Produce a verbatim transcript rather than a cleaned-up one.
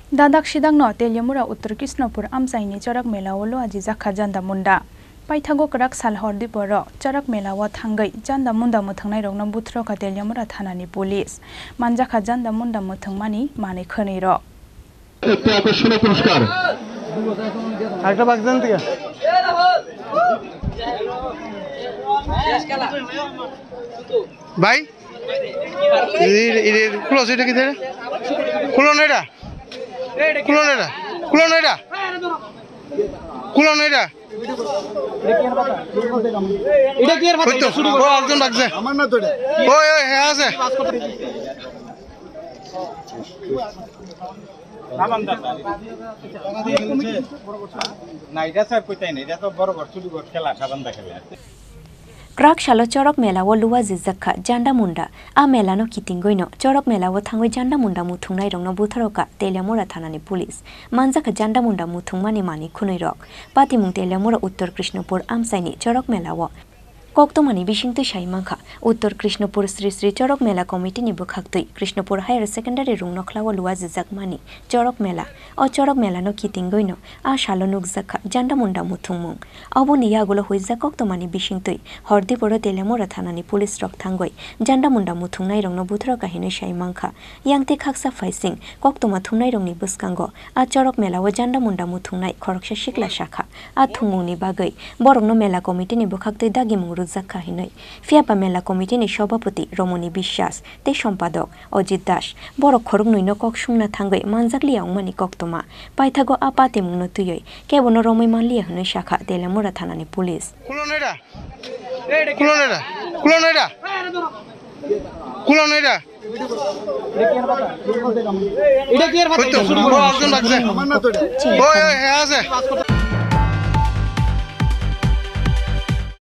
Dadak sidakno Teliamura Uttor Krishnapur amchaini chorak mela o luajijakha janda munda. Paithago kwrak sal hor diporo chorak mela o thangwi janda munda mwthwngnairokno buthroka Teliamura thanani police. Manjakha janda munda mwthwngmani manwi khwnwirok. একটা আকর্ষণীয় পুরস্কার। একটা বাক্স দেন থেকে। ভাই, এই, এই, এই, খুলো সেটা কি রে? খুলো না এটা? খুলো না এটা? খুলো না এটা? খুলো না এটা? এটা কি এর ওই তো, ভাতা? ও একজন লাগছে। আমার না তো এটা। ওই, ওই, হ্যাঁ আছে। না, এটা স্যার কইতাই না, এটা তো বড় বড় ছোট বড় খেলা, সাবান দেখা যায়। Kwrak salo chorok mela o luajijakha janda munda. A mela no kitingwi no chorok mela o thangwi janda munda muthungnairokno buthroka Teliamura thanani police. Manjakha janda munda muthungmani manwi khwnwirok. Patimung Teliamura Uttor Krishnapur amchaini chorok mela o. Koktwmani bisingtwi sai mankha, Uttor Krishnapur Sri Sri Chorok Mela Committee ni bwkhaktwi Krishnapur Higher Secondary Rungnokhla o luajijakmani Chorok Mela. O Chorok Mela no kitingwi no a salo nukjakha janda munda muthungmung. Oboni yagulo huijak koktwmani bisingtwi hor diporo Teliamura thanani police rok thangwi janda munda muthungnairokno buthroka hinwi sai mankha. Yang tei khaksa phaising koktwma thumnairokni bwskango a chorok mela o janda munda muthungnai khoroksa sikla sakha. A thwngmungni bagwi borokno mela committee ni bwkhaktwi dagimung rwjakha hinwi. Phiyaba mela committee ni sobhapoti Romoni Biswas tei sompadok Ajit Das borok khoroknwino kok sungna thangwi manjakliya wngmani koktwma. Paithago a patimungno twiwi kebono romwi manliya hinwi sakha Teliamura thanani police. Kulonera! Kulonera! Kulonera! Kulonera! এটা কি এর ভাতা? ওই তো, ও একজন লাগছে। আমার না তো এটা। ওই, ওই, হ্যাঁ, আছে।